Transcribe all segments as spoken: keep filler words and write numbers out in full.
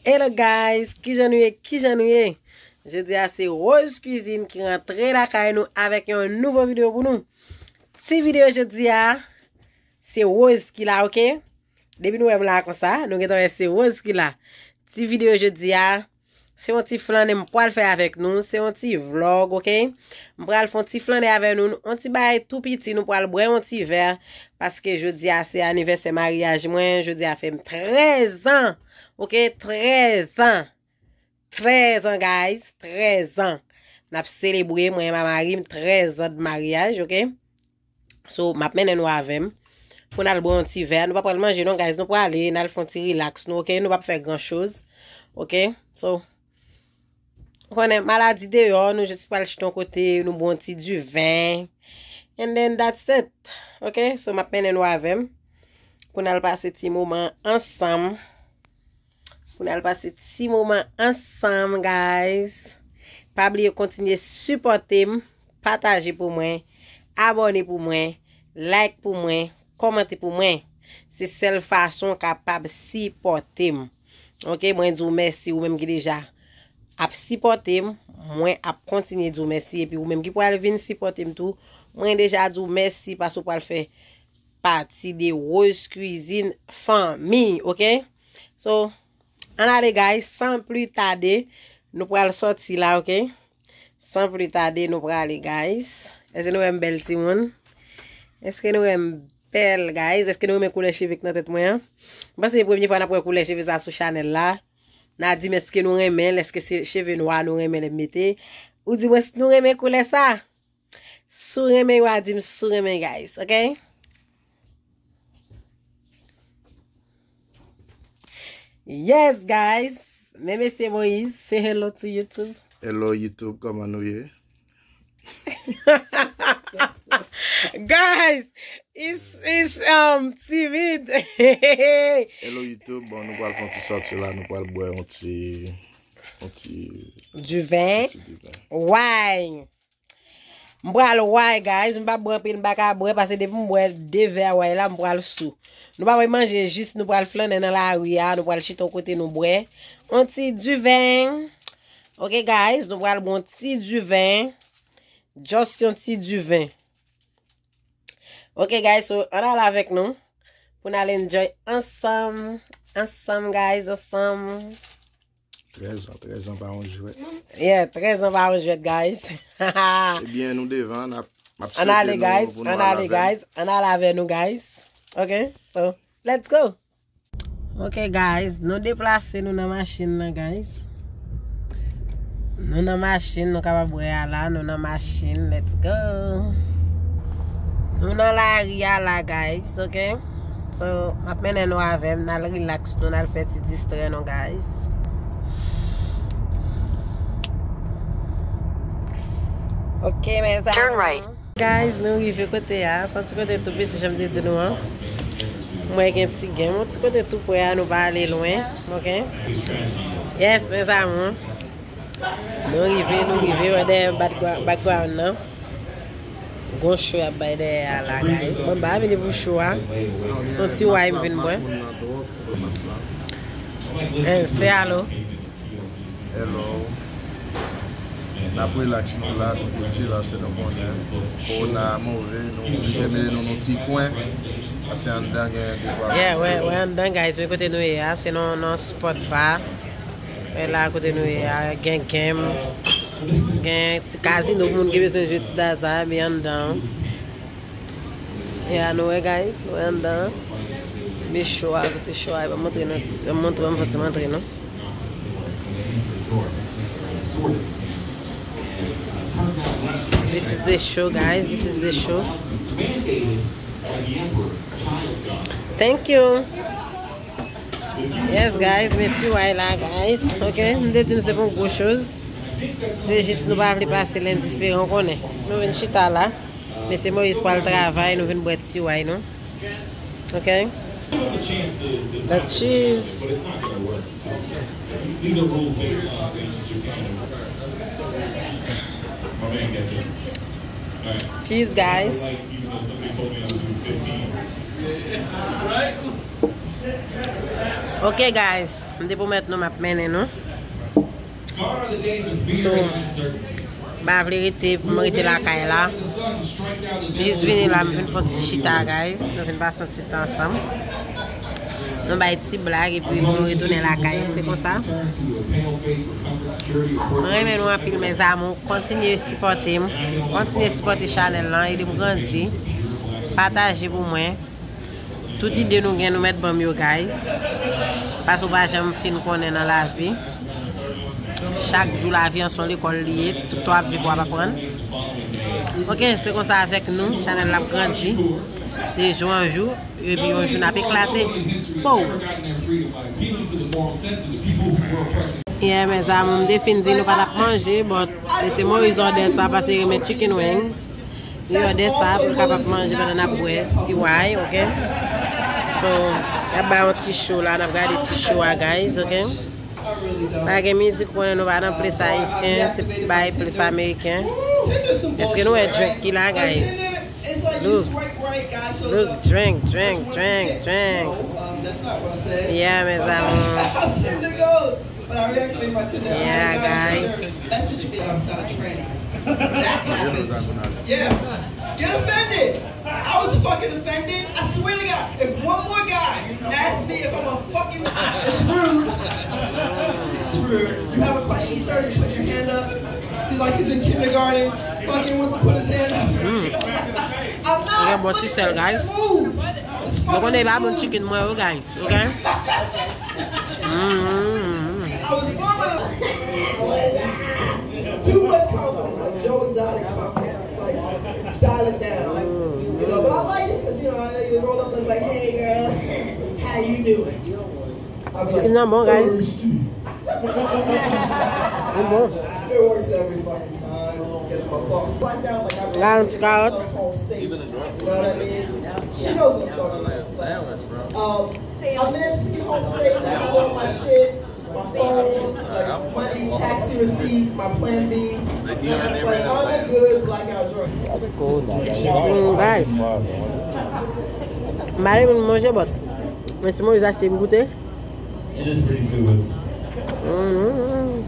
Hello guys, kijan nou ye? Kijan nou ye? Jodi a se Rose Cuisine ki rantre lakay nou avèk yon nouvo videyo pou nou. Ti videyo jodi a, se Rose ki la, oke? Depi nou wè m la konsa, nou gentan wè se Rose ki la. Ti videyo jodi a, se yon ti flannen m pral fè avèk nou, se yon ti vlòg, oke? M pral fè yon ti flannen avèk nou, yon ti bagay tou piti, nou pral bwè yon ti vè, paske jodi a se anivèsè maryaj mwen, jodi a fè m trèz an, oke? Trèz an. Trèz an, guys, trèz an. N ap selebre, mwen e mari m, trèz an de maryaj, oke? So, m ap mennen nou avè m pou n al bwè yon ti vè. Nou pa pral manje non, guys, nou prale, n al fè yon ti rilaks nou, oke? Nou p ap fè gran choz, oke? So, ou konnen, maladi deyò, nou jis pral chita yon kote, nou bwè yon ti diven. And then that's it, oke? So, m ap mennen nou avè m pou n al pase ti moman ansanm. Pou n al pase ti moman ansanm, guys. Pa bliye kontinye sipòte m, pataje pou mwen, abòne pou mwen, like pou mwen, kòmante pou mwen. Se sèl fason w kapab sipòte m. Oke, mwen di w mèsi, ou menm ki deja ap sipòte m, mwen ap kontinye di w mèsi, epi ou menm ki pral vin sipòte m tou, mwen deja di w mèsi paske w pral fè pati de Rose Cuisine fanmi, oke? So, ann ale, guys, san pli tade, nou pral sòti la, oke? San pli tade, nou prale, guys. Èske nou wè m bèl timoun? Èske nou wè m bèl, guys? Èske nou renmen koulè cheve k nan tèt mwen an? M panse se premye fwa n ap wè koulè cheve sa sou chanèl la. N a di m èske nou renmen l, èske se cheve nwa nou renmen lè m mete. Ou di mwen si nou renmen koulè sa. Si w renmen, w a di m si w renmen, guys, oke? Yes, guys. Men mesye Moïse, say hello to YouTube. Hello YouTube, kòman nou ye? Guys, it's, it's, um, timid. Hello YouTube, bon, nou pral fè yon ti sòti la, nou pral bwè yon ti, yon ti, Diven. Ti diven. Why? M pral why, guys. M pa bwè anpil, m pa ka bwè, paske depi m bwè de vè why la, m pral sou. Nou pa wè manje jis, nou pral flannen nan lari a, nou pral chita yon kote nou bwè. Yon ti diven. Oke, guys, nou pral bwè yon ti diven. Just yon ti diven. Oke, guys, so, ann ale avèk nou. Pou n al enjoy ansanm. Ansanm, guys, ansanm. Trèz an, trèz an pa yon jwèt. Yeah, trèz an pa yon jwèt, guys. Ebyen, nou devan, n ap, m ap Ann ale, swete guys. nou pou nou Ann al ale, avè m. Guys. Ann ale avè nou, guys. Ok? So, let's go. Ok, guys. Nou deplase, nou nan machin nan, guys. Nou nan machin, nou kapab wè a la. Nou nan machin. Let's go. Nou nan lari a la, guys. Ok? So, m ap mennen nou avè m, n al rilaks nou, n al fè ti distrè nou, guys. Ok, mes amours. Turn right. Guys, nou rive kote a. Se yon ti kote tou piti, jan m te di nou an. Mwen gen ti game, yon ti kote tou prè a, nou pa ale lwen. Ok? Yes, mes amours. Nou rive, nou rive, wè dèyè background, background nan. Gon show y ap bay dèyè a la, guys. Bon, m pa vini pou show a. Se yon ti wine m vin bwè. Eh, say hello. Hello. N ap rilaks nou la, tou piti la, se nou konnen. Kowona a move, nou oblije mete nou nan ti kwen. Pase anndan gen de twa. Yeah, wè, wè anndan, guys, men kote nou ye a, se nan, nan spot bar. Wè la kote nou ye a, gen game, gen ti kazino pou moun ki bezwen jwe ti daza, men anndan. Ya, nou wè, guys, nou wè anndan. Men show a, kote show a, ban m montre nou, ban m montre, ban m fè ti montre nou. This is the show, guys. This is the show. Thank you. Yes, guys, men ti wine la, guys. Ok, m te di nou se pa yon gwo choz. Se jis nou pa vle pase l endiferan, ou konnen. Nou vin chita la. Mesye Moïse pral travay, nou vin bwè ti wine nou. Ok? The cheese. Cheese, guys. Ok guys, m te pwomèt nou m ap mennen nou. So, m pa vle rete, m rete lakay la. M jis vini la, m vin fè yon ti chita guys. Nou vin pase yon ti tan ansanm. Nou bay ti blag epi nou retounen lakay. Se konsa. M renmen nou anpil mes amours. Kontinye sipòte m. Kontinye sipòte chanèl lan. Ede m grandi. Pataje pou mwen. Tout ide nou gen, nou mèt ban m yo, guys. Paske w pa janm fin konnen nan lavi. Chak jou lavi an se yon lekòl li ye. Tout tan w ap viv, w ap aprann. Ok, se konsa avèk nou. Chanèl la ap grandi. De jou an jou. Epi yon jou n ap eklate. Pow! Yeah, mes amours, m te fin di nou pa t ap manje, but se Moïse òdè sa, paske li renmen chicken wings. Li òdè sa pou l kapab manje pandan n ap bwè ti way, ok? So, y ap bay yon ti show la, n ap gade ti show a, guys, ok? Pa gen mizik, konnen nou pa nan plis ayisyen, se bay plis ameriken. Èske nou wè drink ki la, guys? Look. Look, drink, drink, drink, drink. Yeah, mes amours. Yeah, guys. Message me. I'm not a tranny. That happened. Yeah. Get offended. I was fucking offended. I swear to God, if one more guy asks me if I'm a fucking, it's rude. It's rude. You have a question, sir? You put your hand up. He's like he's in kindergarten. Fucking wants to put his hand up. I'm not fucking smooth. It's fucking smooth. Chicken mwen yo, guys. Ok? Mm. I was born with too much confidence, like Joe Exotic confidence. It's like, dial it down. You know, but I like it because, you know, I, you roll up and like, "Hey, girl, how you doing?" I'm like, chicken nan bon, guys. Li bon. It works every fucking time. Get my fuck flat down, like, I really see myself home safe. You know what I mean? She knows what I'm talking about. She's like, um, I managed to get home safe. I got all my shit, my phone, like money, taxi receipt, my plan B, like all the good blackout drugs. Mm, guys. M pa renmen manje, but men si Moïse achte m goute. It is pretty stupid. Mm-hmm.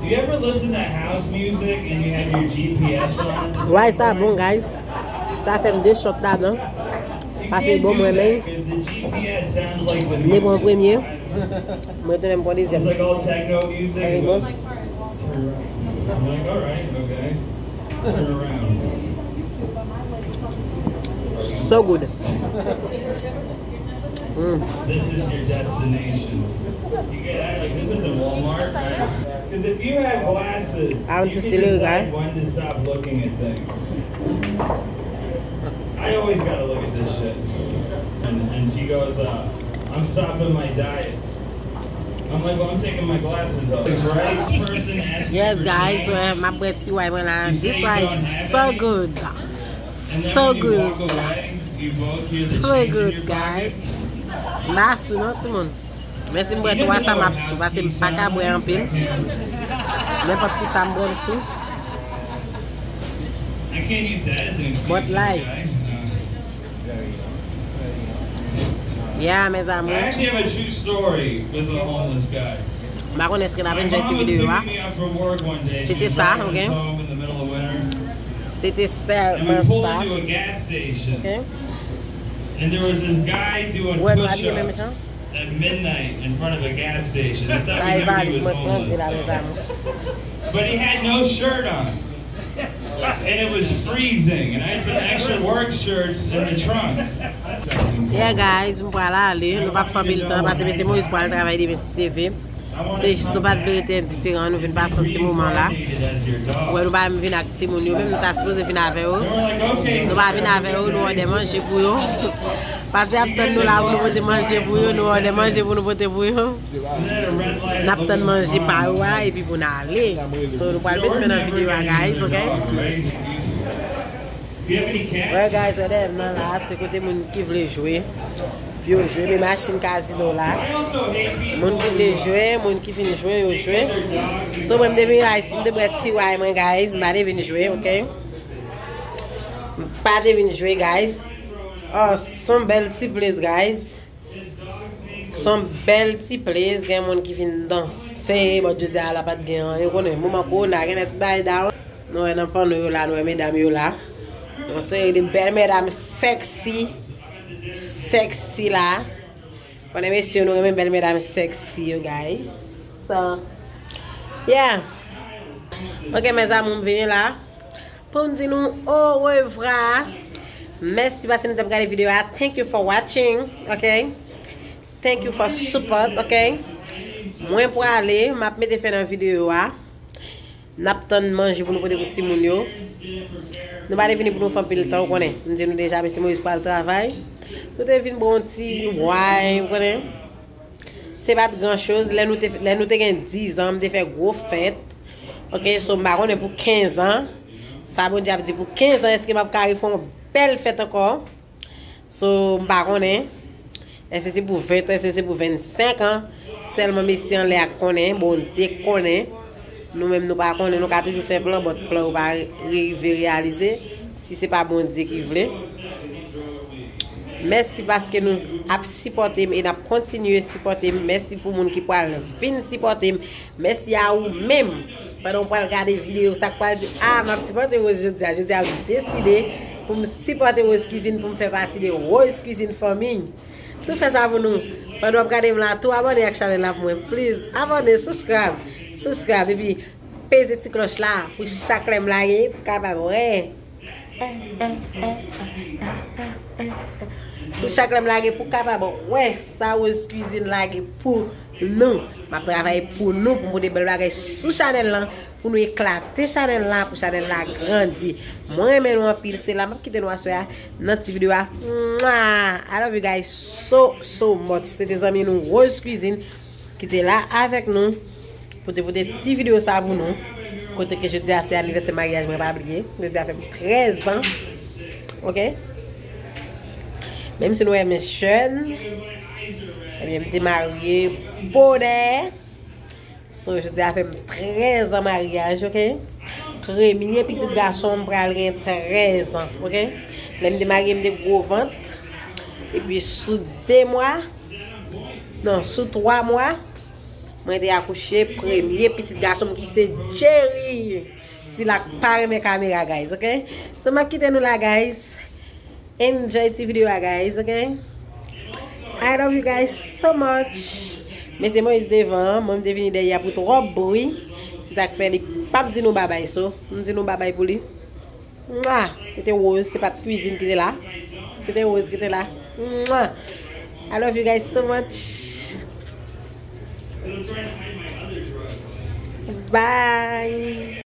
You ever listen to house music and you have your G P S on? Why sa bon, guys? Sa fè m de shot ladan. Pase bon mwen menm. Mwen pran premye. Mwen tounen m pran dezyèm. It's like all techno music. Anyway, bon. I'm like, all right, okay. Turn around. So good. Mm. This is your destination. You get out, like, this isn't Walmart, right? 'Cause if you have glasses, you can decide when to stop looking at things. I always gotta look at this shit. And, and she goes, uh, "I'm stopping my diet." I'm like, "Well, I'm taking my glasses off." The right person asks you for change. Yes, guys, m ap bwè ti way mwen la. This wine is so good. So good. So good, guys. M pa sou non, timoun. Men si m bwè twa sa, m ap sou, paske m pa ka bwè anpil. Nenpòt ki sa m bwè, m sou. But like, yeah, mes amours. M pa konnen èske n ap enjoy ti videyo a. Se te sa, ok? Se te sèlman sa. Ok? Wè nou abiye menm jan? At midnight in front of a gas station. That's how we knew he was homeless. But he had no shirt on. And it was freezing. And I had some extra work shirts in the trunk. Yeah, guys, m pral ale. Nou p ap fè anpil tan, paske mesye Moïse pral travay demen si Dye vle. Se jis nou pa t vle rete endiferan, nou vin pase yon ti moman la. Wè, nou pa menm vin ak timoun yo, menm nou ta sipoze vin avè yo. Nou pa vin avè yo, nou òdè manje pou yo. Pase ap tann nou la pou nou pote manje pou yo, nou òdè manje pou nou pote pou yo. N ap tann manje pa yo a, epi pou n ale. So, nou pral met fen nan videyo a, guys, ok? Wè, guys, wè dèyè m nan la, se kote moun ki vle jwe. Pou yo jwe, men machin kazino la. Moun ki vle jwe, moun ki fin jwe, yo jwe. So, mwen, m te vin la, m te bwè ti way mwen, guys. M pa te vin jwe, ok? M pa te vin jwe, guys. Oh, se yon bèl ti plis, guys. Se yon bèl ti plas, gen moun ki vin danse, bon, jodi a la pa t gen anyen, ou konnen, moman kowona, gen tout bagay down. Nou wè nan panno yo la, nou wè medam yo la. Yon seri de bèl medam sexy, sexy la. Konnen mesye, nou renmen bèl medam sexy yo, guys. So, yeah. Ok, mes amours, m vini la pou m di nou orevwa. Mèsi paske nou t ap gade videyo a. Thank you for watching, ok? Thank you for support, ok? Mwen prale, m ap mete fen nan videyo a. N ap tann manje pou nou pote pou timoun yo. Nou pa te vini pou nou fè anpil tan, ou konnen. M di nou deja, mesye Moyiz pral travay. Nou te vin bon ti wine, ou konnen. Se pa t gran choz. Lè nou te, lè nou te gen diz an, m te fè gwo fèt. Ok, so m pa konnen pou kenz an. Sa Bondye ap di pou kenz an, èske m ap ka refè yon bèl fèt ankò? So, m pa konnen. Èske se pou ven an, èske se pou vennsenk an? Sèlman mesye anlè a k konnen, Bondye k konnen. Nou menm nou pa konnen, nou ka toujou fè plan, but plan yo pa rive reyalize si se pa Bondye ki vle. Mèsi paske nou ap sipòte m e n ap kontinye sipòte m. Mèsi pou moun ki pral vin sipòte m. Mèsi a ou menm. Pandan w pral gade videyo, sa k pral di, ah, m ap sipòte Rose jodi a. Jodi a, m deside pou m sipòte Rose Cuisine, pou m fè pati de Rose Cuisine fanmi. Tou fè sa pou nou. Pandan w ap gade m la, tou abòne ak chanèl la pou mwen. Please, abòne, subscribe. Subscribe, epi peze ti klòch la pou chak lè m lage, pou kapab wè. Pou chak lè m lage, pou kapab wè sa Rose Cuisine lage pou nou. M ap travay pou nou, pou m pote bèl bagay sou chanèl lan, pou nou eklate chanèl la, pou chanèl la grandi. Mwen renmen nou anpil, se la m ap kite nou aswè a nan ti videyo a. Mwah! I love you guys so, so much. Se te zanmi nou Rose Cuisine ki te la avèk nou pou te pote ti videyo sa pou nou. Kote ke jodi a se anivèsè maryaj mwen, pa bliye. Jodi a fè m trèz an. Ok? Menm si nou wè m jèn, ebyen, m te marye bonè. So, jodi a fè m trèz an maryaj, ok? Premye pitit gason m pral gen trèz an, ok? Lè m te marye, m te gwo vant. Epi sou de mwa, non, sou twa mwa, mwen te akouche premye pitit gason m ki se Jerry. Sila k pa renmen kamera, guys, ok? So, m ap kite nou la, guys. Enjoy ti videyo a, guys, ok? I love you guys so much. Mesye Moyiz devan, mwen m te vini dèyè pou twòp bri. Se sa k fè li p ap di nou babay, so m di nou babay pou li. Mwa! Se te Rose, se pa t Cuisine ki te la. Se te Rose ki te la. Mwa! I love you guys so much. Bye!